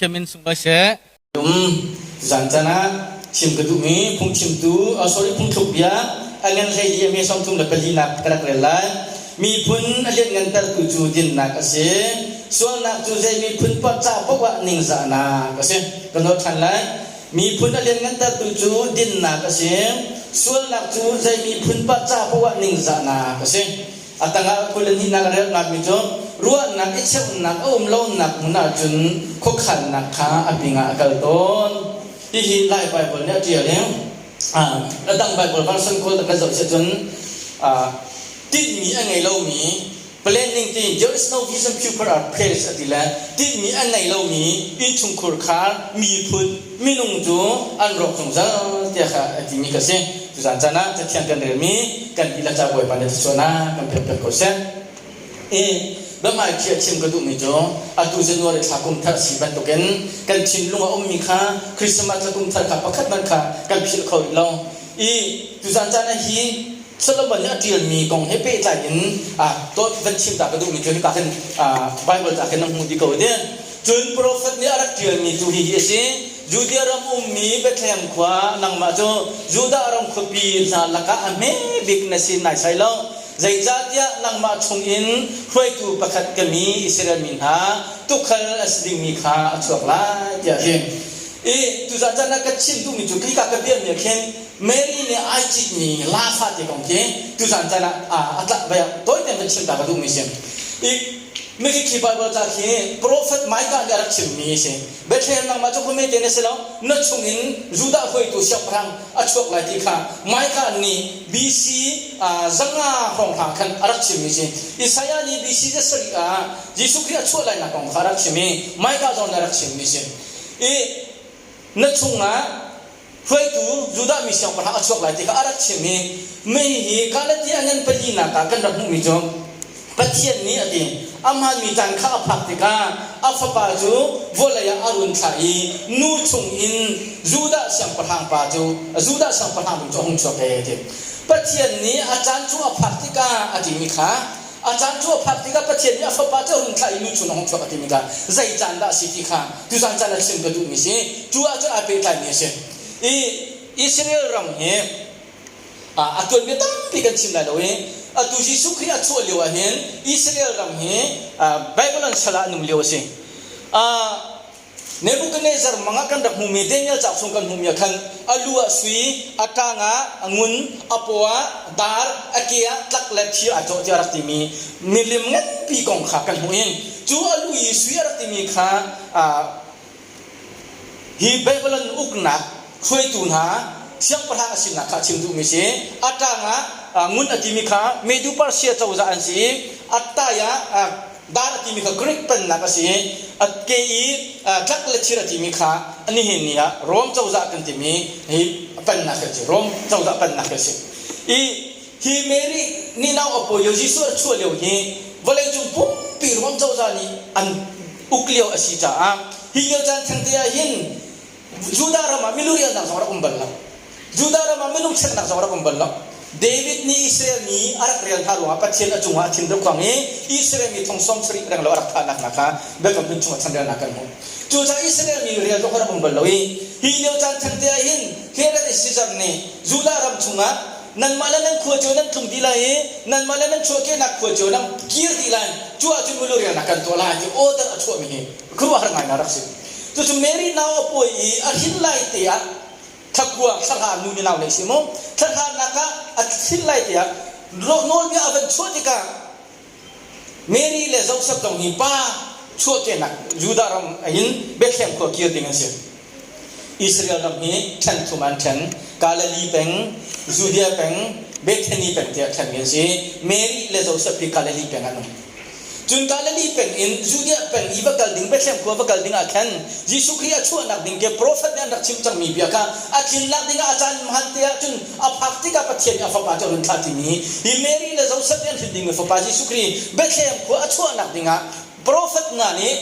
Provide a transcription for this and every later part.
Pathian min sunglawi seh. Um, zan caan ah chim ka duhmi phungchimtu, oh, sorry, phungthluk bia a ngan hlei i a me 34 nak ka rak rel lai. Miphun a lianngantertu cu dinnak a si. Sualnak cu zei miphun paoh ca paoh ah ningzahnak a si. Ka nawl ṭhan lai. Miphun a lianngantertu cu dinnak a si. Sualnak cu zei miphun paoh ca paoh ah ningzahnak a si. A tangah 22nak a relnak mi cu ruahnak i cheuhnak a um lonak hmun ahcun khuakhannak kha a pingah a kal tawn. Hihi Lai Baibal nih a ṭial i a dang Baibal version kawl kan zoh si ahcun tinhmi a ngei lomi planning ti there is no vision people are perish a ti le tinhmi a ngei lomi innchungkhur khar miphun minung cu an rawk zungzal tiah kha a timi ka si. Tuzaan caan ah Cathiang kan relmi kan dihlak ca Bawipa nih thluachuahnak kan pek piak ko seh. I biahmaiṭhi a chim ka duhmi cu atu January thla kum thar si bantukin kan thinlung a ummi kha Christmas thla kum thar kha pakhat hmanh kha kan philh kho rih lo. I tuzaan caan ah hi Solomon nih a ṭialmi kong he pehtlai in dawt van chim ta ka duhmi cu hika hin Bible ca khin na hmu dih ko dih. Cun profet nih a rak ṭialmi cu hihi a si. Judea ram ummi Bethlehem khua, nangmah cu Judah ram khuapi hna lakah a hme bik na si naisai lo. Zeicahtiah nangmah chungin hruaitu pakhat ka mi Israel mi hna tuukhal a si dingmi kha a chuak lai, tiah a ti. I tuzan caan ah ka chim duhmi cu khika ka bia nih khin Mary nih ai citmi laa te kong khi tuzan caan ah a tlak vai ah tawi tein kan chim ta ka duhmi si. I Mikhi Bible ca khi Prophet Micah nih a rak chimmi a si. Bethlehem nangmah cu khuame te na si lo, na chungin Judah hruaitu siangpahrang a chuak lai ti kha Micah nih BC 500 hrawnghrang khan a rak chimmi si. Isaiah nih BC 700 ah Jesuh Khrih a chuah lainak kong kha a rak chim i Micah zong nih a rak chimmi si. I na chungah hruaitu Judah mi siangpahrang a chuak lai ti kha a rak chim i mei hi Galatia ngan palinak ah kan rak hmuhmi cu Pathian nih a ti a hmaanmi caan kha a phak tikah a fapa cu vawlei ah a run thlah i nu chungin Judah siangpahrang pa cu Judah siangpahrang ding cu a hung chuak e ti. Pathian nih a caan cu a phak tikah a timi kha A caan cu a phak tikah Pathian nih a fapa cu a run thlah i nu chung a hung chuak a timi kha zei caan dah a si ti kha tuzan caan ah chim ka duhmi si. Cu ahcun aa pehtlaimi a si. I Israel ram hi a tuanbia tampi kan chim lai lo i atu Jesuh Khrih a chuah lio ah hin Israel ram hi Babylon sal ah an um lio a si. Nebuchadnezzar mang ah kan rak hmuhmi Daniel cauk chung kan hmuhmi ah khan a lu ah sui, a ṭang ah ngun, a paw ah dar, a ke ah tlak le thir aa cawh tiah a rak timi milim nganpi kong kha kan hmuh i cu a lu i sui a rak timi kha hi Babylon uknak hruaitu hna siangpahrang a sinak kha a chim duhmi si. A ṭang ah ngun a timi kha Medo-Persia cozah an si i a tai ah Dar a timi kha Greek pennak a si i a ke i tlak le thir a timi kha nihin ni ah Rom cozah kan timi hi pennak a si. Rom cozah pennak a si. I hi Mary nih nau a pawi lio Jesuh a chuah lio hi vawleicung pumpi Rom cozah nih an uk lio a si caah hi lio caan thengte ah hin Judah ram ah milu rialnak zong rak um bal lo. Judah ram ah minung cheknak zong rak um bal lo. David nih Israel mi a rak rel hna ruangah Pathian a cungah a thin rak khuang i Israel mi thong 70 reng lo a rak thahnak hna kha Biakam Hlun chungah chanrelnak kan hmuh. Cucaah Israel mi rel zong rak um bal lo i hi lio caan thengte ah hin Herod Caesar nih Judah ram chungah nanmah le nan khua cio nan tlung dih lai i nanmah le nan chuahkehnak khua cio nan kir dih lai cu ahcun milu relnak kan tuah lai ti order a chuahmi hi khuaruahhar ngai rak si. Cucu Mary nau a pawi i a hrin lai te ah thlakua thlahra nu nih nau nei si mu thlahra nak ah a hrin lai te ah nawlbia a van chuah tikah Mary le Joseph zong hi pa chuahkehnak Judah ram in Bethlehem khua kir ding an si. Israel ram hi ṭhen thum an ṭhen. Galilee peng, Judea peng, Bethany peng tiah ṭhenmi an si. Mary le Joseph hi Galilee peng an um. Cun Galilee peng in Judea peng i va kal ding Bethlehem khua va kal ding ah khan Jesuh Khrih a chuahnak ding tiah profet nih an rak chim cangmi bia kha a tlinnak ding ah a caan hmaan te ah cun a phak tikah Pathian nih a fapa cu a run thlah timi hi Mary le Joseph nih an hrin dingmi fapa Jesuh Khrih Bethlehem khua a chuahnak ding ah profet hna nih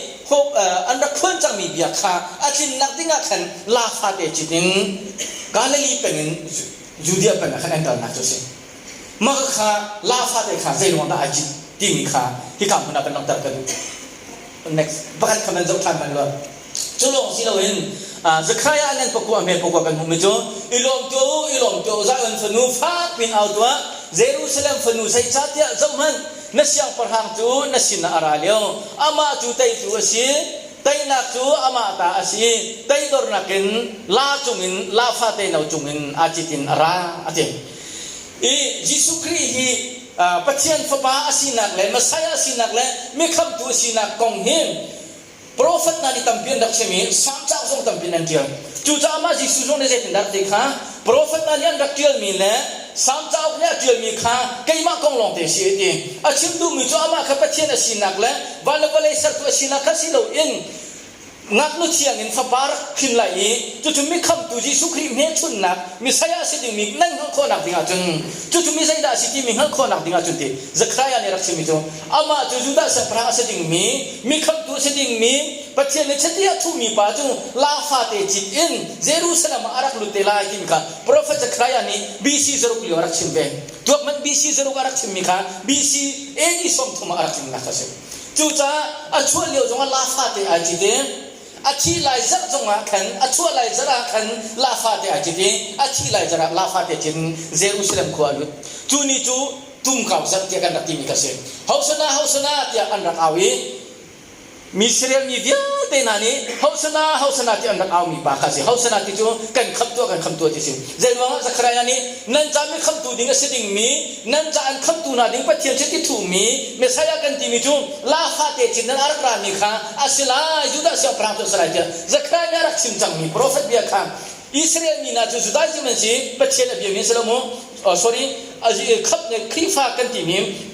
an rak phuan cangmi bia kha a tlinnak ding ah khan laa fate cit in Galilee peng in Judea peng ah khan an kalnak cu a si. Mah kha laa fate kha zei ruang dah ai cit timi kha hika hmun ah kan langhter ka duh. Next, pakhat kha nan zoh ṭhan man lo. Cu lawng si loin Zekhariah an pakua hme pakua kan hmuhmi cu i lawm tuah u, i lawm tuah u, Zion fanu fak piin au tuah, Jerusalem fanu zeicahtiah zohhmanh, na siangpahrang cu na sinah a ra lio, amah cu teitu a si, teinak cu amah ta a si, teidornak in la cungin la fate no cungin aa cit in a ra, a ti. I Jesuh Khrih hi Pathian Fapa a sinak le Messiah a sinak le mikhamtu a sinak kong hi Profet hna nih tampi an rak chim i Salm cauk zong tampi an ṭial. Cucaah mah Jesuh zong nih zeitindah ti kha profet hna nih an rak ṭialmi le Salm cauk nih a ṭialmi kha keimah kong lawngte a si a ti. A chim duhmi cu amah kha Pathian a sinak le van le vawlei sertu a sinak kha si loin ngaknu thiang in fapa rak hrin lai i cucu mikhamtu Jesuh Khrih hmelchunhnak Messiah a si dingmi nan hngalh khawhnak dingah cun cucu mi zeidah a si timi hngalh khawhnak dingah cun ti Zekhariah nih a rak chimmi cu amah cu Judah siangpahrang a si dingmi mi khamhtu a si dingmi Pathian nih chiti a thuhmi pa cu laa fate cit in Jerusalem ah a rak lut te lai timi kha profet Zekhariah nih BC zaruk lio a rak chim ve. Tuak hmanh BC zaruk a rak chimmi kha BC AD 30 ah a rak tlinnak a si. Cucaah a chuah lio zongah laa fate ai cit i A thih lai zarh zongah khan a chuah lai zarh ah khan laa te ai cit i a thih lai zarh ah laa te cin Jerusalem khua a lut. Cu ni cu tumkau zarh tiah kan rak timi kha si. Hosana Hosana tiah an rak au i mi Israel mi vialte hna nih Hosana Hosana tiah an rak aumi pa kha a si. Hosana ti cu kan khamh tuah kan khamh tuah ti si. Zeiruangah Zekhariah nih nan ca mi khamhtu ding a si dingmi nan ca an khamhtu hna ding Pathian chiti thuhmi Messiah kan timi cu laa fate cin nan a rak rami kha a si lai Judah siangpahrang cu a si lai tiah Zekhariah nih a rak chim cangmi profet bia kha Israel mi hna cu Judaism an si Pathian a biami an si lo mu sorry khamh Khrihfa kan timi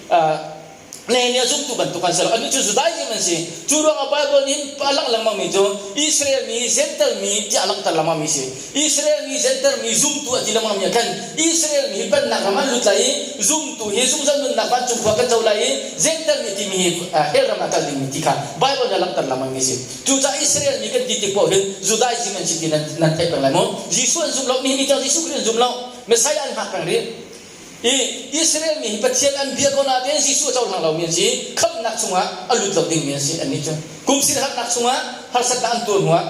Nehemiah zumtu bantuk an si lo. Annih cu Judaism an si. Cu ruangah Bible nih a langh lengmangmi cu Israel mi, Gentile mi tiah a langhter lengmangmi si. Israel mi, Gentile mi zumtu a ti lengmangmi ah khan Israel mi hi pennak ram an lut lai i zumtu hi zungzal nunnak vancung khua kan co lai i Gentile mi timi hi hell ram ah kal dingmi ti kha Bible nih a langhter lengmangmi si. Cucaah Israel mi kan ti tik paoh hin Judaism an si ti nan, nan theih peng lai mu. Jesuh an zum lo, nihin ni tiang Jesuh Khrih an zum lo. Messiah an hngak peng rih. I Israel mi hi Pathian an bia ko nain Jesuh a cohlang lomi an si. Khamhnak chungah a lut lo dingmi an si annih cu. Kum sir harnak chungah harsatnak an tuar hnuah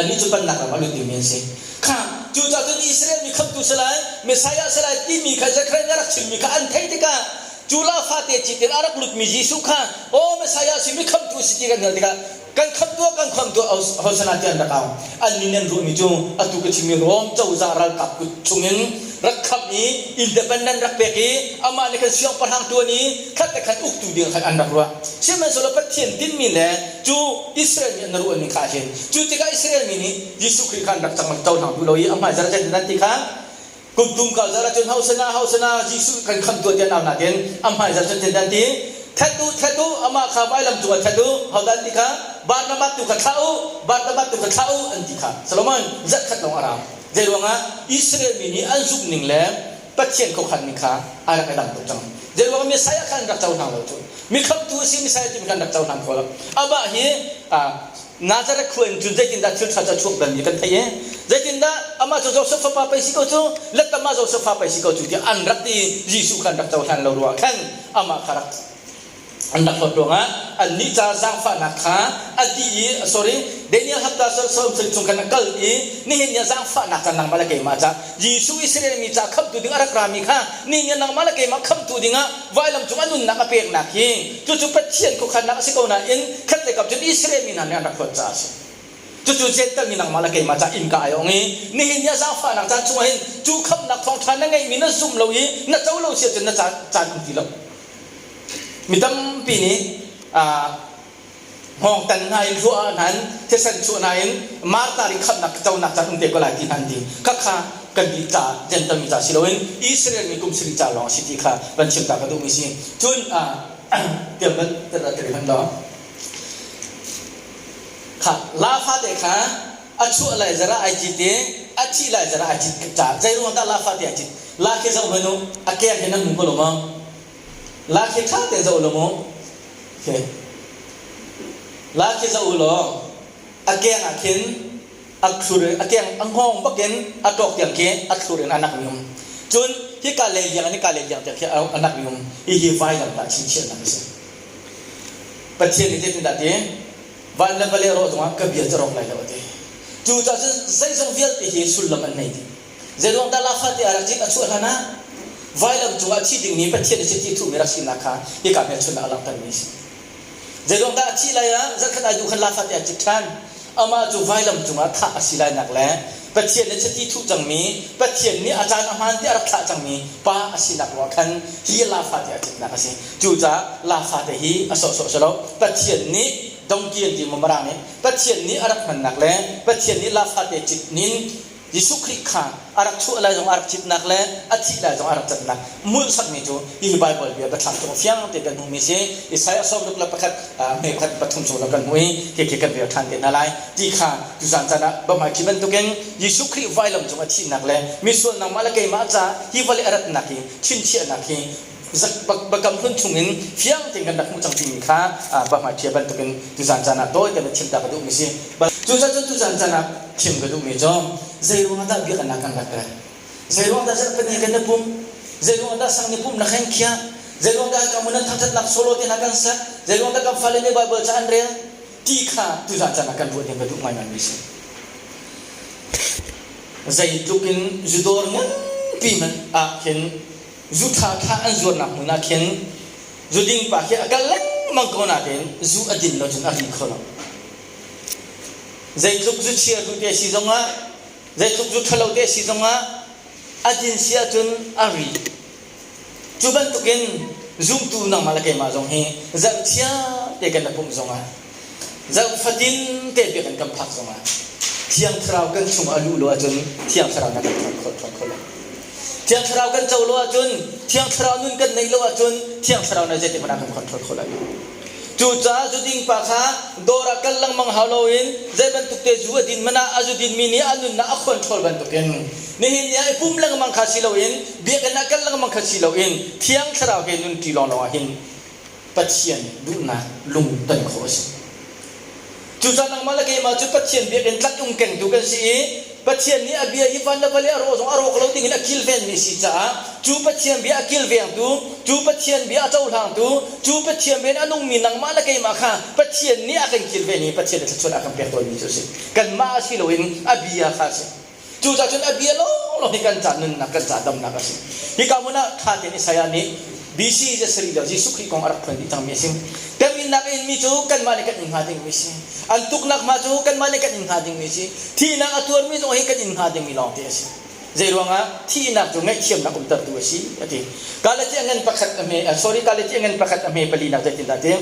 annih cu pennak ram a lut dingmi an si. Kha cucaah cun Israel mi khamhtu si lai, Messiah si lai timi kha Zekhariah nih a rak chimmi kha an theih tikah cu la fate cit in a rak lutmi Jesuh kha aw Messiah si mi khamhtu si ti kan hngalh tikah kan khamh tuah kan khamh tuah hosana tiah an rak au an min an ruahmi cu atu ka chimmi Rom cozah ralkap kut chungin rak khamh i independent rak pek i amah nih khan siangpahrang tuan i khat le khat uktu ding khan an rak ruah sihmanhsehlaw Pathian tinhmi le cu Israel mi an ruahmi kha hin cu tikah Israel mi nih Jesuh Khrih kha an rak cang cohlang duh lo i a hmaizarh zeitin an ti kha Kum tum ka zar ahcun hosana hosana Jesuh kan khamh tuah tiah an au nakin a hmai zar cun an ti that u that u amah kha vailam cungah that u hodah an ti kha Barnabas tu kha thlah u Barnabas tu kha thlah u an ti kha Solomon zarh khat lawng a rau zei ruangah Israel mi nih an zumh ning le Pathian khuakhan ning kha a rak i dang tuk cang zei ruangah Messiah kha an rak cohlang lo cu mi khamhtu a si Messiah timi kha an rak cohlang kho lo amah hi Nazareth khua in cun zeitindah thil ṭha cu a chuak balmi kan theih i zeitindah amah cu Josef fapa pei si ko cu lettam ah Josef fa pei si ko cu tiah an rak ti i Jesuh kha an rak cohlan lo ruangah khan amah kha rak an rak hlawt ruangah annih ca zaangfahnak kha a ti i sorry Daniel hapta sawm chung khan a kal i nihin ni ah zaangfahnak ca nangmah le keimah ca Jesuh Israel mi ca khamhtu ding a rak rami kha nihin ni ah nangmah le keimah khamhtu dingah vailam cung a nunnak a peknak hi cucu Pathian khuakhannak a si ko nain khat le kap cun Israel mi hna nih an rak huat caah a si. Cucu Jentail mi nangmah le keimah ca innka ai ong i nihin ni ah zaangfahnak caan chungah hin cu khamhnak thawngṭha na ngeihmi na zum lo i na co lo si ahcun na caan um ti lo. Mi tampi nih hngawngtan hna in ruah ah hna in thisen chuah hna in Martha nih khamhnak conak caan um te ko lai ti hna an ti khakha kan nih ca Gentile mi ca si loin Israel mi kum sarih ca lawng a si ti kha van chim ta ka duhmi si cun tiam van tiri hman law kha la fate kha a chuah lai zara ai cit i a thih lai zara ai cit ca zei ruang dah la fate ai cit la khi zoh hmanh u a keng hi nan hmu ko lo maw la khi ṭha tein zoh lo mu Okay. La khi zoh u law a keng ah khin a thlur a keng a hngawng bakin a ṭawk tiang khi a thlur in a nak mi um. Cun hika lei liang in hika lei liang tiang khi a nak mi um. Hihi vailam tah chinchiahnak a si. Pathian nih zeitindah ti? Van le vawlei rawh zongah ka bia cu rawk lai lo a ti. Cucaah cun zeizong vialte hi sullam an nei dih. Zeiruang dah lafate a rak cin a chuah hlan ah vailam cungah a thi dingmi Pathian a chiti thuhmi rak sinak kha hika hmelchunhnak a langhtermi a si. Zeiruang dah a thih lai ah zarhkhat ai duh khan lafate a cit ṭhan. Amah cu vailam cungah thah a si lainak le Pathian nih chiti thuh cangmi, Pathian nih a caan a hmaan tiah a rak thlah cangmi pa a sinak ruah khan hi lafate a citnak a si. Cucaah lafate hi a sawhsawh si lo. Pathian nih donkey an ti maw Mirang nih Pathian nih a rak hmannak le Pathian nih lafate cit nin Jesuh Khrih kha a rak chuah lai zong a rak citnak le a thih lai zong a rak cannak mulhsakmi cu hihi Baibal bia biathlam cung fiang te kan hmuhmi si. Isaiah 61 hme pakhat pathum chung kan hmu i khi kan rel ṭhan te hna lai ti kha tuzan caan ah bamai khi bantukin Jesuh Khrih vailam cung a thihnak le misual nangmah le keimah ca hi vawlei a ratnak hi chinchiahnak hi Bakam hlun chungin fiang tein kan rak hmuh cang timi kha bahmai ṭhia bantukin tuzan caan ah tawi tein chim ta ka duhmi si. Cucaah cun tuzan caan ah chim ka duhmi cu zei ruangah dah biakinn ah kan rak kal? Zei ruangah dah zarhpini kan i pum? Zei ruangah dah sang ni pumhnak he an khiah? Zei ruangah dah kan mun an thangṭhatnak solo te hna kan sak? Zei ruangah dah kan fale nih Baibal ca an rel? Ti kha tuzan caan ah kan ruah ding ka duh ngaingaimi si. Zeitluk in zudawr nganpi hmanh ah khin zu ṭha an zuarnak hmun ah khin zuding pa khi a kal lengmang ko nain zu a din lo cun a ri kho lo. Zeitluk zu chia zu te si zongah zeitluk zu ṭhalo te si zongah a din si ahcun a ri. Cu bantukin zumtu nangmah le keimah zong hi zarhchia te kan i pumh zongah Zarh fatin te biakinn kan phak zongah Thiang Thlarau kan chungah a luh lo ahcun Thiang Thlarau na kan ṭhawn kho ṭhawn kho lo. Thiang Thlarau kan co lo ahcun Thiang Thlarau nun kan neih lo ahcun Thiang Thlarau na zeitik hmanh ah kan control kho lai lo. Cucaah zuding pa kha dawr ah kal lengmang hau loin zei bantuk te zu a din hmanh ah a zudin mi nih a nunnak a control bantukin nihin ni ah i pum lengmang kha si loin biakinn ah kal lengmang kha si loin Thiang Thlarau he nun ṭi lawnglawng ah hin Pathian duhnak lungton khawh a si. Cucaah nangmah le keimah cu Pathian biakinn tlak um kengtu kan si i Pathian nih a bia hi van le vawlei a rawh zong a rawk lo dingin a kilvenmi a si caah cu Pathian bia a kilvengtu, cu Pathian bia a cohlangtu, cu Pathian bia in a nungmi nangmah le keimah kha Pathian nih a kan kilven i Pathian nih thluachuah a kan pek tawnmi cu a si. Kanmah a si loin a bia kha a si. Cucaah cun a bia lawnglawng hi kan ca nunnak, kan ca damnak a si. Hika hmun ah ṭha tein Isaiah nih BC ze sarih lio Jesuh Khrih kong a rak phuan dih cangmi a si. Temhinnak a inmi cu kanmah nih kan in hnga dingmi a si. An tuknak hma cu kanmah nih kan in hnga dingmi a si. Thihnak a tuarmi zong hi kan in hnga dingmi lawngte a si. Zei ruangah thihnak cu ngaihthiamnak umtertu a si a ti. Galati a ngan pakhat a hme, sorry, Galati a ngan pakhat a hme palinak zeitindah a ti?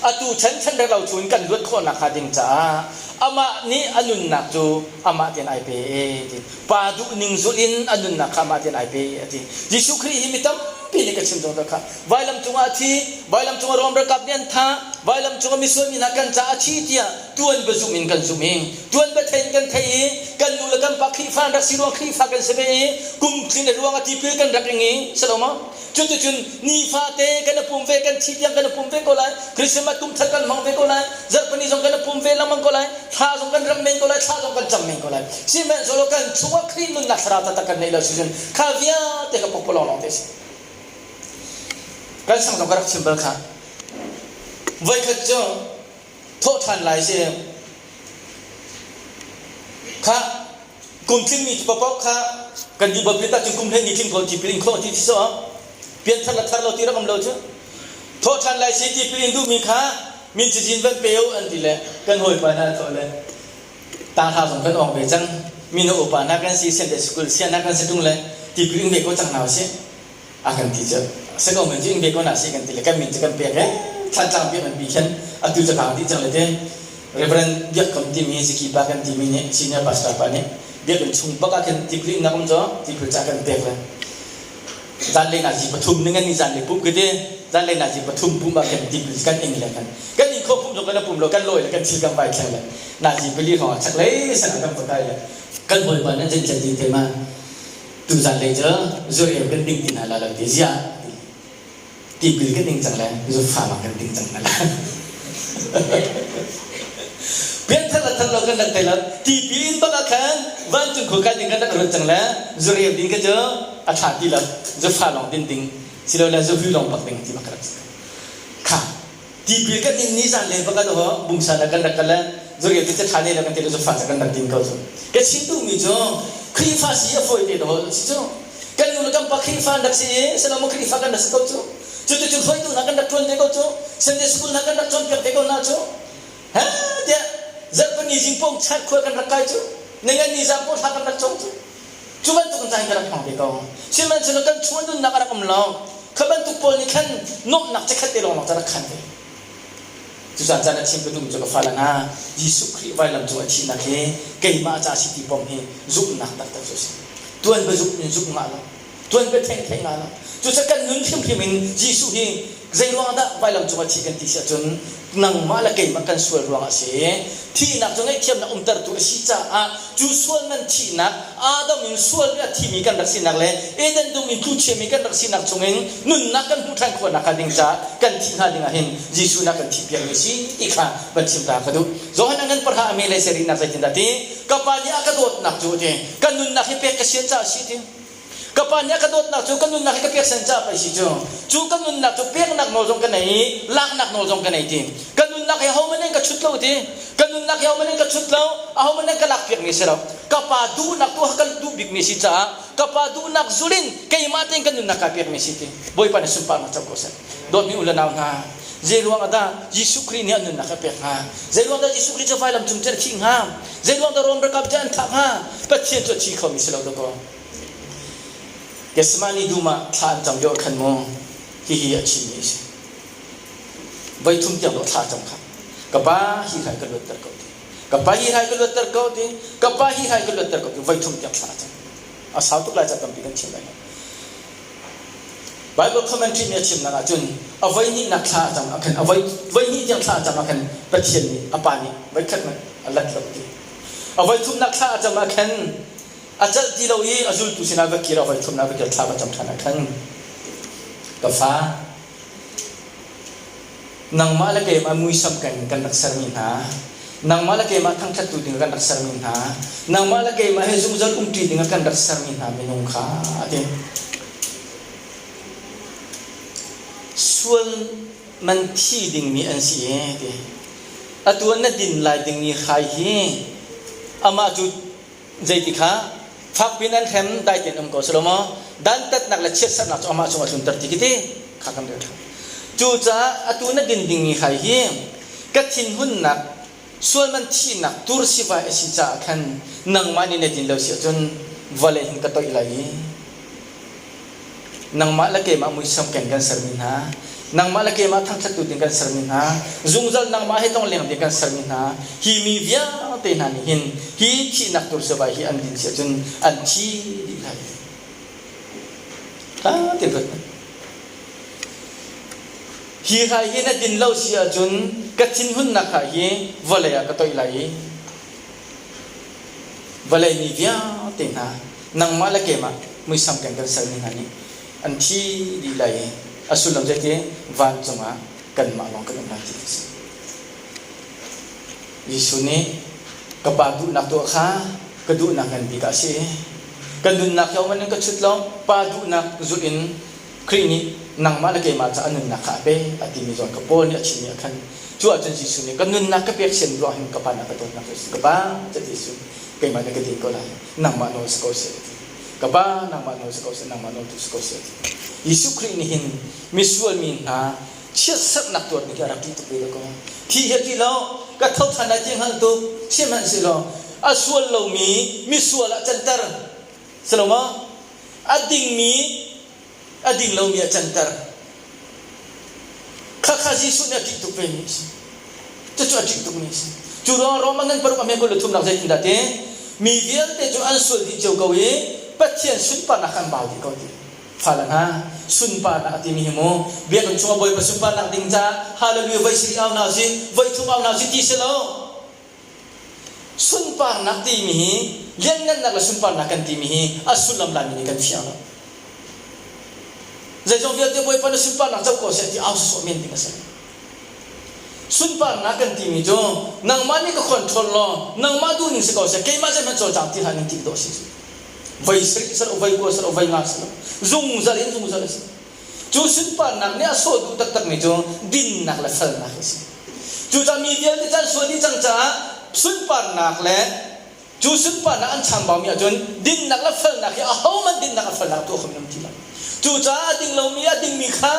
Atu chan chan relo chung in kan luat khawh nakhnga ding caah amah nih a nunnak cu amah tein ai pe ti. Pa duhning zulh in a nunnak kha amah tein ai pe a ti. Jesuh Khrih hi mi tampi nih ka chim zong kha vailam cungah a thi, vailam cungah Rom ralkap nih an thah, vailam cungah misual mi hna kan caah a thi tiah tuan bia zumh in kan zumh i tuan bia thei in kan thei i kan nu le kan pa Khrihfa an rak si ruang Khrihfa kan si ve i kum tlin ruang a tipil kan rak ing i si lo maw? Cuticun nifate kan i pum ve, kan thi tiang kan i pum ve ko lai. Christmas kum thar kan hmang ve ko lai. Zarhpini zong kan i pum ve lengmang ko lai. Thla zong kan ram men ko lai, thla zong kan cam men ko lai. Sihmanhsehlaw kan chungah Khrih nunnak thlarau taktak kan neih lo si cun kha vialte kha pokpalawng lawng te a si. Kan sang zong ka rak chim bal kha. Voikhat cu thawhṭhan lai si kha kum tlingmi paoh kha kan di bapil tak cun kum hlei ni tling ko tipil in khawh ti ti so pianthar le thar lo ti rak um lo cu thawh ṭhan lai si tipil in duhmi kha min cazin van pe u an ti le kan hawipa hna thawh le tangha zong kan ong ve cang mino upa hna kan si Sunday school sian hna kan si tung le tipil in ve ko cang hna usih a kan ti cu sako men cu in ve ko na si kan ti le kan min cu kan pek e thlantlang piak an pi khan atu cu kang dih cang le te Reverend Biak Kam timi Ziki pa kan timi nih senior pastor pa nih biakinn chung bak ah khin tipil innak um cu tipil ca kan pek le zanlei na zi pathum ning ni zanlei pum kiti zanlei na zi pathum pum ah khin tipil kan ing le kan kan in kho pum zong kan pum lo kan lawi le kan thil kan vai thleng le na zi pali hrawng ah chaklei san kan pakai le kan bawipa nan zen chen ti te ma tu zanlei cu zureu kan ding ti hna la lo ti ziah tipil kan ding cang le zufa bang kan ding cang hna la pianthar le thar lo kan rak thei lo tipil in bak ah khan vancung khua kai ding kan rak ruat cang le zureu ding kha cu a ṭha ti lo zufa lawng din ding silole zuhui lawng bak ding ti bak ka rak kha. Tipil kan in ni zan le bak ah bungsan ah kan rak kal zurial ti tha ne kan ti le fa kan rak din ko cu. Ka chim duhmi cu Khrihfa si a fawi te dawh si cu. Kan nu le kan pa Khrihfa an rak si i silo maw Khrihfa kan rak si ko cu. Cuticun hruaitu hna kan rak ṭuan te ko cu. Sunday school hna kan rak cawnpiak te ko hna cu. He tiah zarhpini zing pong chat khua kan rak kai cu. Ningan ni zan pawl thla kan rak cawng cu. Cu bantuk in caan ka rak hmang ve ko. Sihmanhsehlaw kan chung nunnak a rak um lo. Kha bantuk pawl nih khan nuamhnak chikkhat te lawnglawng cu a rak khan ve. Cucaah caan a chim ka duhmi cu ka fale hna, Jesuh Khrih vailam cung a thihnak hi keimah ca a si ti pom hi zumhnak taktak cu a si. Tuan bia zumh in zumh ngah lo. Tuan bia thengtheng ngah lo. Cucaah kan nun hrimhrim in Jesuh hi zei ruangah dah vailam cung a thih kan ti si ahcun nangmah le keimah kan sual ruangah a si. Thihnak cu ngaihthiamnak umtertu a si caah cu sual man thihnak Adam in sual i a thimi kan rak sinak le Eden dum in tluchiami kan rak sinak chungin nunnak kan hmuh ṭhan khawhnak hnga ding caah kan thih hnga ding ah hin Jesuh nih a kan thihpiakmi a si ti kha van chim ta ka duh. Johan a ngan parha a me le serihnak zeitindah ti ka pa nih a ka dawtnak cu a ti ka nunnak hi pek ka sian caah a si ti Ka pa nih a ka dawtnak cu ka nunnak hi ka pek san caah pei si cu. Cu ka nunnak cu peknak nawl zong ka nei i laknak nawl zong ka nei ti. Ka nunnak hi ahohmanh in ka chut lo ti. Ka nunnak hi ahohmanh in ka chut lo, ahohmanh in ka lakpiakmi si lo. Ka pa duhnak tu ka duh bikmi si caah ka pa duhnak zul in keimah tein ka nunnak kaa pekmi si ti. Bawipa nih sunparnak co ko seh. Dawtmi u le nau hna, zei ruang ah dah Jesuh Khrih nih a nunnak a pek hnga? Zei ruang dah Jesuh Khrih cu vailam cung cun a thih hnga? Zei ruang dah Rom ralkap cu an thah hnga? Pathian cu a thi khomi si lo dakaw. Gethsemane dum ah thla an cam lio ah khan mu hihi a chimmi a si. Voi thum tiang dawh thla a cam kha. Ka pa hi hrai ka luatter ko ti. Ka pa hi hrai ka luatter ko ti. Ka pa hi hrai ka luatter ko ti. Voi thum tiang thla a cam. A sau tuk lai ca tampi kan chim lai lo. Bible commentary nih a chimnak ahcun a voi hnihnak thla a cam ah khan a voi voi hnih tiang thla a cam ah khan Pathian nih a pa nih voi khat hmanh a lat lo ti. A voi thumnak thla a cam ah khan a celh ti lo i a zultu sinah va kir a voi thumnak va kir thla va cam ṭhan ah khan ka fa nangmah le keimah muisam kan kan rak sermi hna nangmah le keimah thangṭhattu ding kan rak sermi hna nangmah le keimah he zungzal umṭi ding kan rak sermi hna minung kha a ti sual man thi dingmi an si e ti atu na din lai dingmi hrai hi amah cu Zeiti kha fakpi in an hrem dai tein um ko si lo maw? Dantatnak le chiatserhnak cu amah cungah tlunter ti khi ti kha kan rel ṭhan. Cucaah atu na din dingmi hai hi ka thinhunnak sualman thihnak tur sivai a si caah khan nangmah nih na din lo si ahcun vawlei hin ka toih lai i Nangmah le keimah muisam keng kan sermi hna, nangmah le keimah thangṭhattu ding kan sermi hna, zungzal nangmah he tlongleng ding kan sermi hna, hi mi vialte hna nih hin hi thihnak tur sivai hi an din si ahcun an thi dih lai. Ṭha tein ruat hmanh. Hi hrai hi na din lo si ahcun ka thinhunnak hrai hi vawlei ah ka toih lai i vawlei mi vialte hna nangmah le keimah muisam keng kan sermi hna nih an thi dih lai i a sullam zeiti vancung ah kanmah lawng kan um lai ti a si. Jesuh nih ka pa duhnak tuah kha ka duhnak ngan bik ah a si. Ka nunnak hi in ka chut lo, pa duhnak zulh in Khrih nih nangmah le keimah caah nunnak kha a pe a timi zawn kha Paul nih a chimmi ah khan cu ahcun Jesuh nih ka nunnak ka pek sian ruang hin ka pa na ka dawtnak cu a si. Ka pa ca Jesuh keimah nih ka din ko lai nangmah nawl si ko seh a ti. Ka pa nangmah nawl si ko seh nangmah nawl tu si ko seh a ti. Jesuh Khrih nih hin misual mi hna chiatserhnak tuar ding hi a rak ṭih tuk ve ko. Thi hi a ṭih lo, ka tho ṭhan lai ti a hngalh tuk. Sihmanhsehlaw a sual lomi misual ah canter. Si lo maw? A dingmi a ding lomi a canter. Khakha Jesuh nih a ṭih tuk vemi a si. Cucu a ṭih tukmi a si. Cu ruangah Roma ngan paruk a me 23 nak zeitindah ti? Mi vialte cu an sual dih cio ko i Pathian sunparnak kha an bau dih ko ti. Fale hna, sunparnak a timi hi mu biakinn chungah Bawipa sunparnak ding caah hallelujah voi sarih au hna usih, voi thum au hna usih ti si lo. Sunparnak timi hi lianngannak le sunparnak kan timi hi a sullam laimi nih kan fiang lo. Zeizong vialte Bawipa na sunparnak co ko seh ti au sawsawh men ding a si. Sunparnak kan timi cu nangmah nih ka control law nangmah duhning si ko seh keimah zeihmanh cawlcang ti hlah ning ti dawh si. Voi sarih si lo, voi kua si lo, voi nga si lo. Zungzal in zungzal a si. Cu sunparnak nih a sawh duh taktakmi cu dinnak le felnak hi a si. Cucaah mi vialte cu an sual dih cang caah sunparnak le cu sunparnak an chambaumi ahcun dinnak le felnak hi ahohmanh dinnak le felnak tuah kho mi an um ti lo. Cucaah a ding lomi a dingmi kha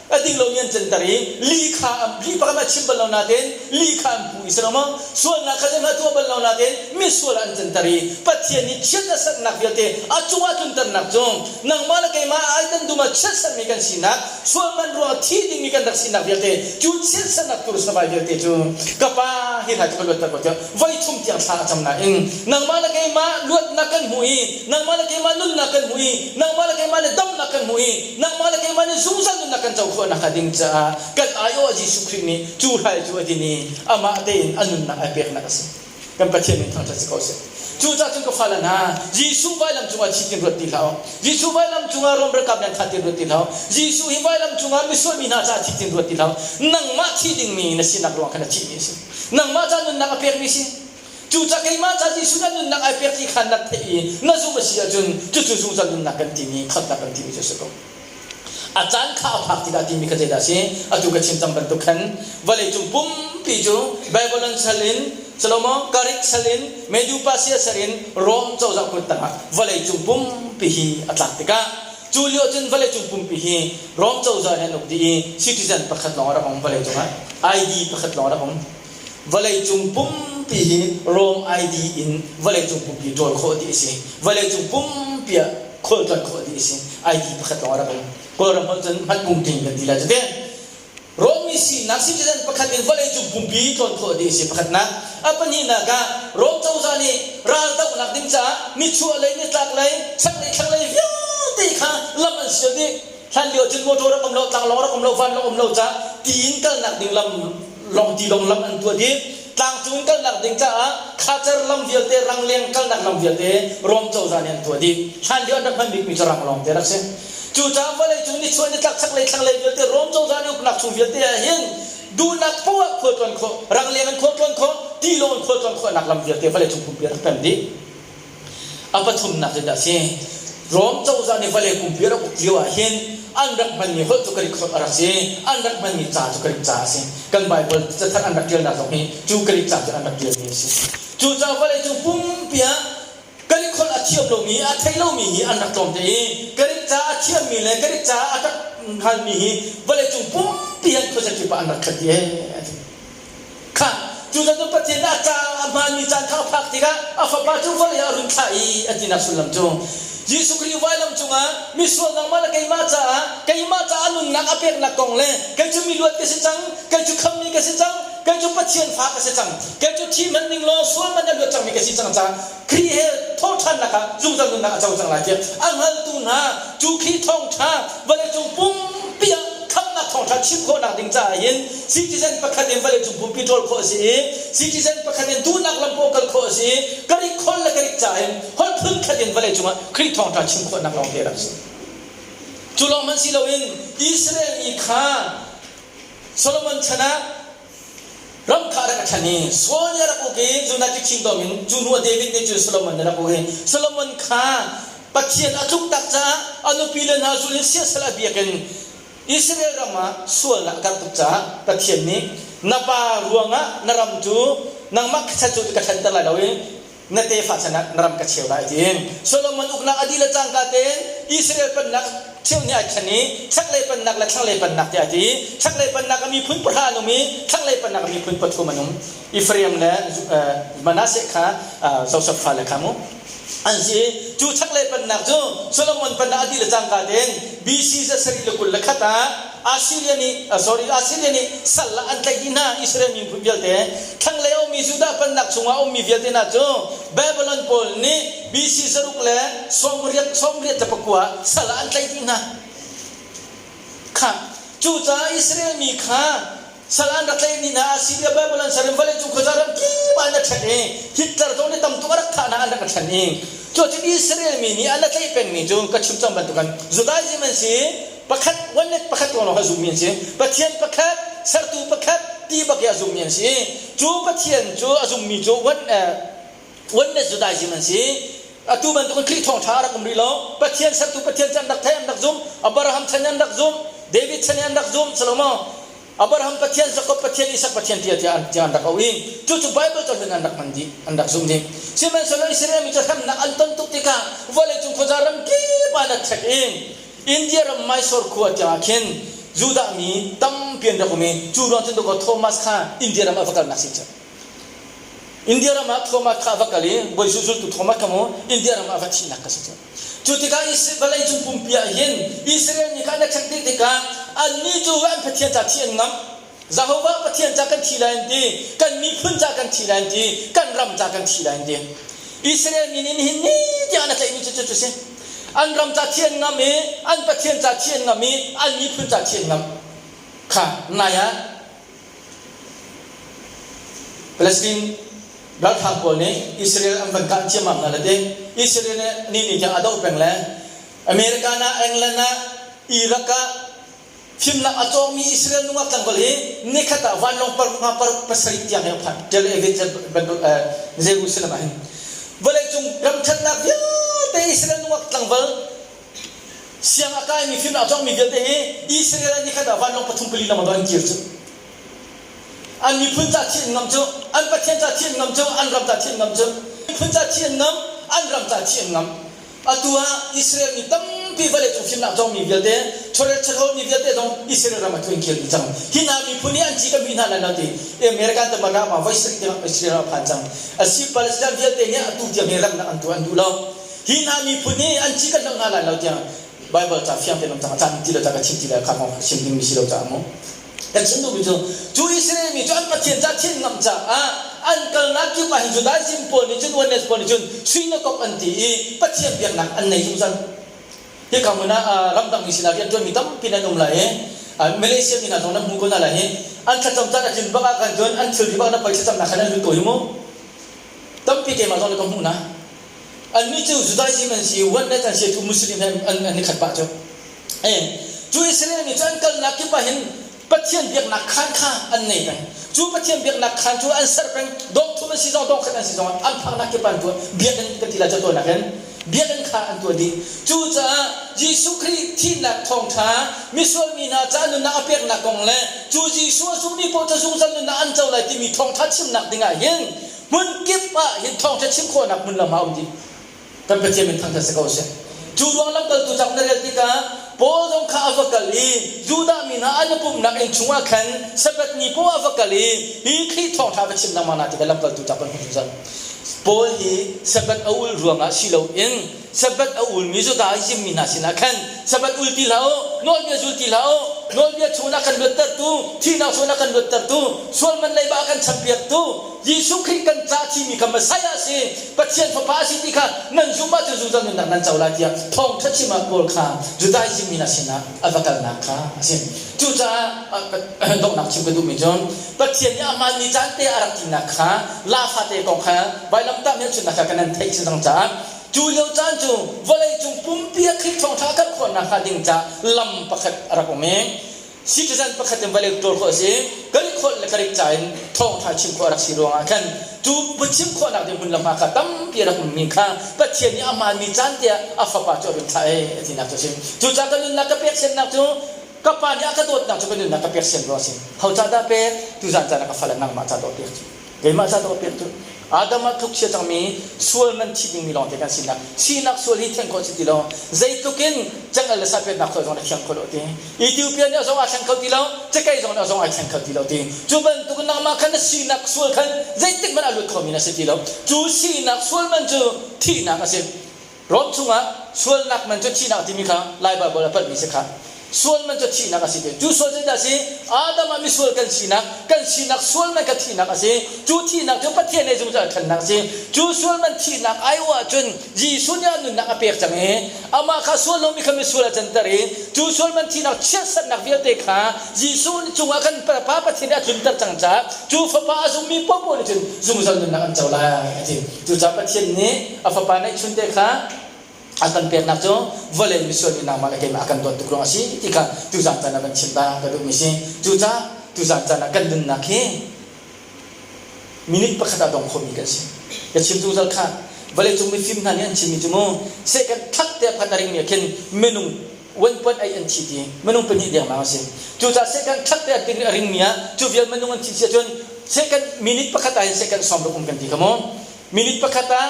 a ding lomi an canter i li kha li pakhat a chim bal lo nain li kha an puh i si lo maw? Sualnak kha zeihmanh a tuah bal lo nain misual ah an canter i Pathian nih chiat a sernak vialte a cungah tlunternak cu nangmah le keimah ai dum ah chiatserhmi kan sinak, sualman ruangah thi dingmi kan rak sinak vialte cu chiatserhnak tur savai vialte cu ka pa hi hrai cu ka luatter ko tiah voi thum tiang thla a cam nain nangmah le keimah luatnak kan hmu i nangmah le keimah nunnak kan hmu i nangmah le keimah nih damnak kan hmu i nangmah le keimah nih zungzal nunnak kan co khawhnak hnga ding caah kan aiawh Jesuh Khrih nih cu hrai cu a din i amah tein a nunnak ai peknak a si. Kan Pathian min thangṭhat si ko seh. Cucaah cun ka fale hna, Jesuh vailam cungah thi tin ruat ti hlah u. Jesuh vailam cungah Rom ralkap nan that tin ruat ti hlah u. Jesuh hi vailam cungah misual mi hna caah thi tin ruat ti hlah u. Nangmah thi dingmi na sinak ruang khan a thihmi a si. Nangmah ca nunnak a pekmi si. Cucaah keimah ca Jesuh na nunnak ai pek ti kha na theih i na zumh a si ahcun cucu zungzal nunnak kan timi, khamhnak kan timi cu a si ko. A caan kha a phak tikah timi kha zeidah a si? Atu ka chim cang bantuk khan vawleicung pumpi cu Babylon sal in Solomon Karik sal in Medu-Persia sal in Rom cozah kut tangah vawleicung pumpi hi a tlak tikah cu lio cun vawleicung pumpi hi Rom cozah nih an uk dih i citizen pakhat lawng a rak um vawleicung ah ID pakhat lawng a rak um. Vawleicung pumpi hi Rom ID in vawleicung pumpi ṭawl khawh dih a si. Vawleicung pumpi ah khualtlawn khawh dih a si. ID pakhat lawng a rak um. Kawlram holh cun hmatpungtling kan ti lai cu te. Rom mi sinak citizen pakhat in vawleicung pumpi tlawn khawh dih a si pakhatnak. A pahnihnak ah Rom cozah nih raldohnak ding caah nichuah lei, nitlak lei, chaklei, thlanglei vialte kha lam an sial dih. Hlan lio cun motor rak um lo, tlanglawng rak um lo, vanlawng um lo caah ti in kalnak ding lam lawng tilawng lam an tuah dih. Tlangcung in kalnak ding caah khacer lam vialte, rangleng kalnak lam vialte Rom cozah nih an tuah dih. Hlan lio an rak hman bikmi cu ranglawng te rak si. Cucaah vawleicung nichuah nitlak chaklei thlanglei vialte Rom cozah nih uknak chung vialte ah hin duhnak poah ah khualtlawn khawh, rangleng in khualtlawn khawh, tilawng in khualtlawn khawhnak lam vialte vawleicung pumpi rak pem dih. A pathumnak zeidah a si? Rom cozah nih vawlei pumpi a rak uk lio ah hin an rak hmanmi holh cu Greek holh a rak si. An rak hmanmi ca cu Greek ca a si. Kan Baibal cathar an rak ṭialnak zong hi cu Greek ca cu an rak ṭialmi a si. Cucaah vawleicung pumpi ah Greek holh a thiam lomi, a thei lomi hi an rak tlawmte i Greek ca a thiammi le Greek ca a rak hngalmi hi vawleicung pumpi han khuazakip ah an rak khat dih ee. Kha cucaah Pathian nih a ca a hmaanmi caan kha a phak tikah a fapa cu vawlei ah a run thlah i a tinak sullam cu Jesuh Khrih vailam cungah misual nangmah le keimah caah keimah caah nunnak a peknak kong le kei cu miluat ka si cang, kei cu khammi ka si cang, kei cu Pathian fa ka si cang, kei cu thi hmanh ning law sual man a luat cangmi ka si cang caah Khrih he thawhṭhannak ah zungzal nunnak a co cang lai tiah a hngaltu hna cu Khrih thawngṭha vawleicung pumpi ah khamhnak thawngṭha chim khawhnak ding caah hin citizen pakhat in vawleicung pumpi ṭawl khawh a si i citizen pakhat in duhnak lam paoh kal khawh a si i Greek holh le Greek ca in holh phunkhat in vawleicung ah Khrih thawngṭha chim khawhnak lawngte a rak si. Cu lawng hmanh si loin Israel mi kha Solomon chan ah Ram kha a rak ṭhan i Saul nih a rak uk i United Kingdom in cu hnu ah David nih cun Solomon a rak uk i Solomon kha Pathian a tluktak caah a nupi le hna zul in siasal a biak in Israel ram ah sualnak a karh tuk caah Pathian nih na pa ruangah na ram cu nangmah chan cu ka ṭhanter lai lo i na tefa chan ah na ram ka cheu lai ti Solomon uknak a dih le cangka tein Israel pennak cheu nih ai ṭhen i chaklei pennak le thlanglei pennak tiah a ti. Chaklei pennak a miphun pahra an um i thlanglei pennak a miphun pathum an um. Ephraim le Manasseh kha Joseph fale kha mu an si. Cu chaklei pennak cu Solomon pennak a dih le cangka tein BC 721 ah Assyria nih sorry Assyria nih sal ah an tlaih dih hna Israel miphun vialte. Thlanglei a ummi Judah pennak chungah a ummi vialte hna cu Babylon pawl nih BC zaruk le 80 90 le pakua sal ah an tlaih dih hna. Kha cucaah Israel mi kha sal an rak tlaih dih hna Assyria Babylon sarim vawleicung khuaza ram kip ah an ṭhen i Hitler zong nih tam tuk a rak thah hna an rak ṭhen i cuacun Israel mi nih an la tlaih pengmi cu ka chim cang bantukin Judaism an si pakhat one pakhat lawnglawng a zummi an si Pathian pakhat sertu pakhat ti bak i a zummi an si cu Pathian cu a zummi cu one oneness Judaism an si atu bantukin Khrih thawngṭha a rak um rih lo Pathian sertu Pathian cu an rak theih an rak zumh Abraham chan an rak zumh. David chan i an rak zum Salomo Abraham Pathian, Jakob Pathian, Isak Pathian tiah tiah an rak auh i cucu Bible cahlun an rak hman dih, an rak zumh dih. Sihmanhsehlaw Israel mi cu hremnak an ton tuk tikah vawleicung khuaza ram kip ah an rak ṭhek i India ram Mysore khua tiangah khin Judah mi tampi an rak um i cu ruang cun dawkaw Thomas kha India ram a va kalnak si cu. India ram ah Thomas kha a va kal i Bawi Jesuh zultu Thomas kha mu India ram ah a va thihnak kha si cu. Cu tikah vawleicung pumpi ah hin Israel mi kha an i ṭhek dih tikah annih cu an Pathian ca thi an ngamh. Jehovah Pathian ca kan thi lai an ti, kan miphun ca kan thi lai an ti, kan ram ca kan thi lai an ti. Israel mi nih nihin ni tiang an tlaihmi cu cu si. An ram ca thi an ngamh i an Pathian ca thi an ngamh i an miphun ca thi an ngamh. Kha nai ah Palestine ralhrang pawl nih Israel an van kah ciammam hna le ti Israel nih ni ni tiang a doh peng le America ah England ah Iraq ah fimnak a cawngmi Israel nungak tlangval hi nikhat ah vanlawng par nga par pasarih tiang he a phan Tel Aviv Jerusalem ah hin vawleicung ram ṭhatnak vialte Israel nungak tlangval Siang a kaimi fimnak a cawngmi vialte hi Israel ah nikhat ah vanlawng pathum pali lengmang an kir cu. An miphun ca thi an ngam cu, an Pathian ca thi an ngam cu, an ram ca thi an ngam cu. Miphun ca thi an ngam, an ram ca thi an ngam. Atu ah Israel mi tampi vawleicung fimnak cawngmi vialte, chawrel chawhrawlmi vialte zong Israel ram ah tu an kir dih cang. Hi hna miphun hi an ci kan hmih hna lai lo ti American tamar ram ah voi sarih tiang Israel ram a phan cang. Asi Palestine vialte nih atu tiang hi ramnak an tuah an duh lo. Hi hna miphun hi an ci kan hloh hna lai lo tiang Baibal ca fiang tein um cang caan ti lo ca ka chim ti lai kha kong chim dingmi si lo caah mu. Kan chim duhmi cu cu Israel mi cu an Pathian ca thin ngam caah an kalnak kip ah hin Judaism pawl nih cun oneness pawl nih cun synagogue an ti i Pathian biaknak an nei zungzal. Hika hmun ah ramdang mi sinah rianṭuanmi tampi nan um lai i Malaysia mi hna zong nan hmu ko hna lai hi an thlacam caan a tlin bak ah khan cun an thilri bak na poi thlacamnak khan an lut ko hi mu. Tampi keimah zong nih ka hmuh na. Annih cu Judaism an si, oneness an si, cu Muslim he an i khat pah cu. Cu Israel mi cu an kalnak kip ah hin Pathian biaknak khaan kha an nei peng. Cu Pathian biaknak khaan cu an ser peng. Dong thum an si zong, dong khat an si zong an phaknak kip ah an tuah. Biakinn kan ti lai cu tuahnak in biakinn kha an tuah dih. Cucaah Jesuh Khrih thihnak thawngṭha misual mi hna ca nunnak a peknak kong le cu Jesuh a zummi paoh cu zungzal nunnak an co lai timi thawngṭha chimnak dingah hin hmun kip ah hin thawngṭha chim khawhnak hmun lam a um dih. Kan Pathian min thangṭhat si ko seh. Cu ruang lamkaltu cak na rel tikah Paul zong kha a va kal i Judah mi hna an i pumhnak inn chungah khan Sabbath ni poah a va kal i hi Khrih thawngṭha va chim lengmang hna tikah lamkaltu cak kan hmuh zungzal. Paul hi Sabbath a ul ruangah si loin Sabbath a ulmi Judaism mi hna sinah khan Sabbath ul ti hlah u, nawlbia zul ti hlah u, nawlbia chungin a kan luattertu, thihnak chungin a kan luattertu, sual man leiba a kan champiaktu, Jesuh Khrih kan ca thimi kha Messiah a si, Pathian Fapa a si ti kha nan zumh ahcun zungzal nunnak nan co lai tiah thawngṭha chim ah Paul kha Judaism mi hna sinah a va kalnak kha a si. Cucaah donghnak chim ka duhmi cu Pathian nih amah ni caan te a rak tinak kha la fate kong kha vailamtah hmelchunhnak kha kan nan theih cang caah cu lio caan cu vawleicung pumpi ah Khrih thawngṭha a karh khawhnak hnga ding caah lam pakhat a rak um i citizen pakhat in vawlei ṭawl khawh a si Greek holh le Greek ca in thawngṭha chim khawh a rak si ruangah khan cu chim khawhnak ding hmun le hma kha tampi a rak ummi kha Pathian nih a hmaanmi caan te ah a fapa cu a run thlah ee a tinak cu a si. Cucaah ka nunnak ka peksennak cu ka pa nih a ka dawtnak cu ka nunnak ka peksen ruang a si. Ho ca dah pek? Tuzaan caan ah ka fale nangmah ca dawh pek cu. Keimah ca dawh pek cu. Adam ah tlukchia cangmi sual man thi dingmi lawngte kan sinak sinak sual hi thian khawh si ti lo zeitluk in cangel le sapetnak sual zong na thiang kho lo ti Ethiopia nih a zong aa thleng kho ti lo cakei zong nih a zong ai thleng kho ti lo ti cu bantuk nangmah khan na sinak sual khan zeitik hmanh a lut khomi na si ti lo cu sinak sual man cu thihnak a si Rom chungah sualnak man cu thihnak timi kha Lai Baibal a palhmi si kha. Sual man cu thihnak a si ti. Cu sual zeidah a si? Adam ah misual kan sinak, kan sinak sual man kha thihnak a si. Cu thihnak cu Pathian he zungzal ṭhennak a si. Cu sual man thihnak aiawh ahcun Jesuh nih a nunnak a pek cang i amah kha sual lomi kha misual a canter i cu sual man thihnak chiatsernak vialte kha Jesuh cungah kan Pa Pathian nih a tlunter cang caah cu Fapa a zummi paohpaoh nih cun zungzal nunnak an co lai a ti. Cucaah Pathian nih a Fapa neihchunte kha a kan peknak cu vawlei misual mi nangmah le keimah a kan dawt tuk ruang a si ti kha tuzaan caan ah van chim ta ka duhmi si. Cucaah tuzaan caan ah kan nunnak hi minute pakhat ah dong khomi kan si. Ka chim zungzal kha vawleicung mifim hna nih an chimmi cu mu second thak te a phan a ringmi ah khin minung. 1.8 an thi ti minung pahnih dengmang a si. Cucaah second khat te a ringmi ah cu vial minung an thi si ahcun second minute pakhat ah hin second 60 um kan ti kha mu. Minute pakhat ah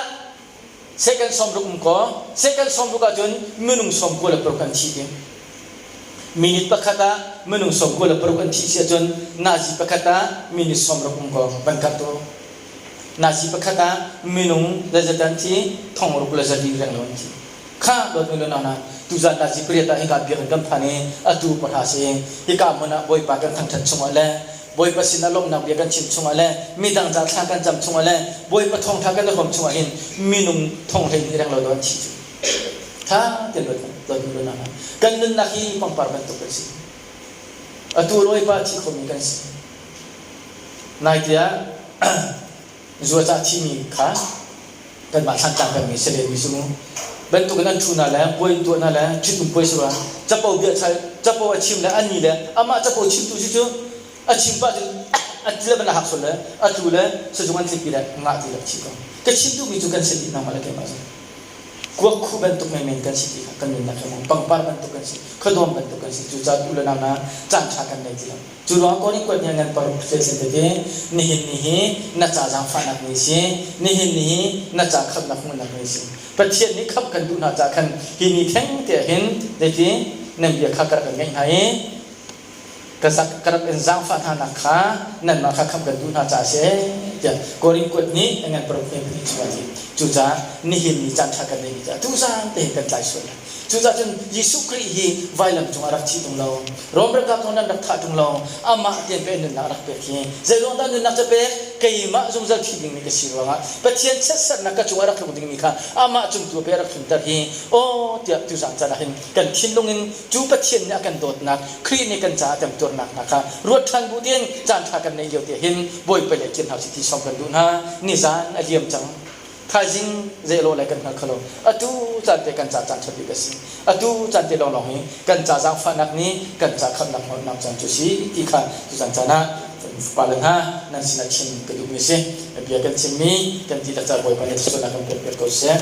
second 60 um kaw second 60 ahcun minung 96 an thi ti. Minute pakhat ah minung 96 an thi si ahcun nazi pakhat ah minute 60 um kaw van karh tu. Nazi pakhat ah minung zeizat an thi thong ruk le zali renglo an thi. Kha dawtmi le nana tuzan nazi pariat ah hika biakinn kan phan i atu pahra si hika hmun ah Bawipa kan thangṭhat chungah le Bawipa sinah lawmhnak bia kan chim chungah le midang ca thla kan cam chungah le Bawipa thawngṭha kan i hrawm chungah hin minung thong 12 renglo do an thi cu. Tha te luat dawtmi le nana kan nunnak hi pangpar bantuk kan si. Atu Bawipa thi khomi kan si. Nai tiah zuaca thimi kha kanmah Thlantlang kan mi selen mi cu bantukin an ṭhu hna le puai an tuah hna le ṭhitum puai si rua capo bia capo a chim le an ni le amah capo chimtu si cu a chim pah cun a til van a hak sual le a tlu le sazung an tlikpi le ngah ti le a thi ko. Ka chim duhmi cu kan si dih nangmah le keimah cu kuak khu bantuk menmen kan si ti kha kan nunnak hi pangpar bantuk kan si khuadawm bantuk kan si. Cucaah tu le nang na caan ṭha kan nei ti lo. Cu ruang Korin kuat nih ngan paruk thil tete nihin ni hi na ca zaangfahnak ni si, nihin ni hi na ca khamhnak hmuhnak ni si. Pathian nih khamh kan duh hna caah khan hi ni theng te ah hin zeiti nan bia kha ka rak in ngaih hna i ka ka rak in zaangfah hna nak kha nanmah kha khamh kan duh hna caah a si tiah Korin kuat nih a ngan paruk hme pahnih chungah a ti. Cucaah nihin ni caan ṭha kan neihmi cu atu zan te hin kan tlai sual lai. Cucaah cun Jesuh Khrih hi vailam cungah rak thi tung lo, Rom ralkap zong nan rak thah tung lo, amah tein pei nunnak rak pek hi. Zeiruang dah nunnak cu pek? Keimah zungzal thi dingmi ka si ruangah Pathian chiatserhnak ka cungah rak tlung dingmi kha amah cung tu pei rak tlunter hi. Aw tiah tuzan caan ah hin kan thinlung in cu Pathian nih a kan dawtnak, Khrih nih kan caah a temtuarnak hna kha ruat ṭhan bu tein caan ṭha kan neih lio te hin Bawipa le kir hna usih ti sawm kan duh hna. Nizan a liam cang. Thaizing zeilawh le kan hngal kho lo. Atu caan te kan ca caan ṭha bik a si. Atu caan te lawnglawng hi kan ca zaangfahnak nih kan ca khamhnak hmuhnak caan cu si ti kha tuzan caan ah fapa le hna nan sinah chim ka duhmi a si. Bia kan chimmi kan dihlak ca Bawipa nih thluachuahnak kan pek piak ko seh.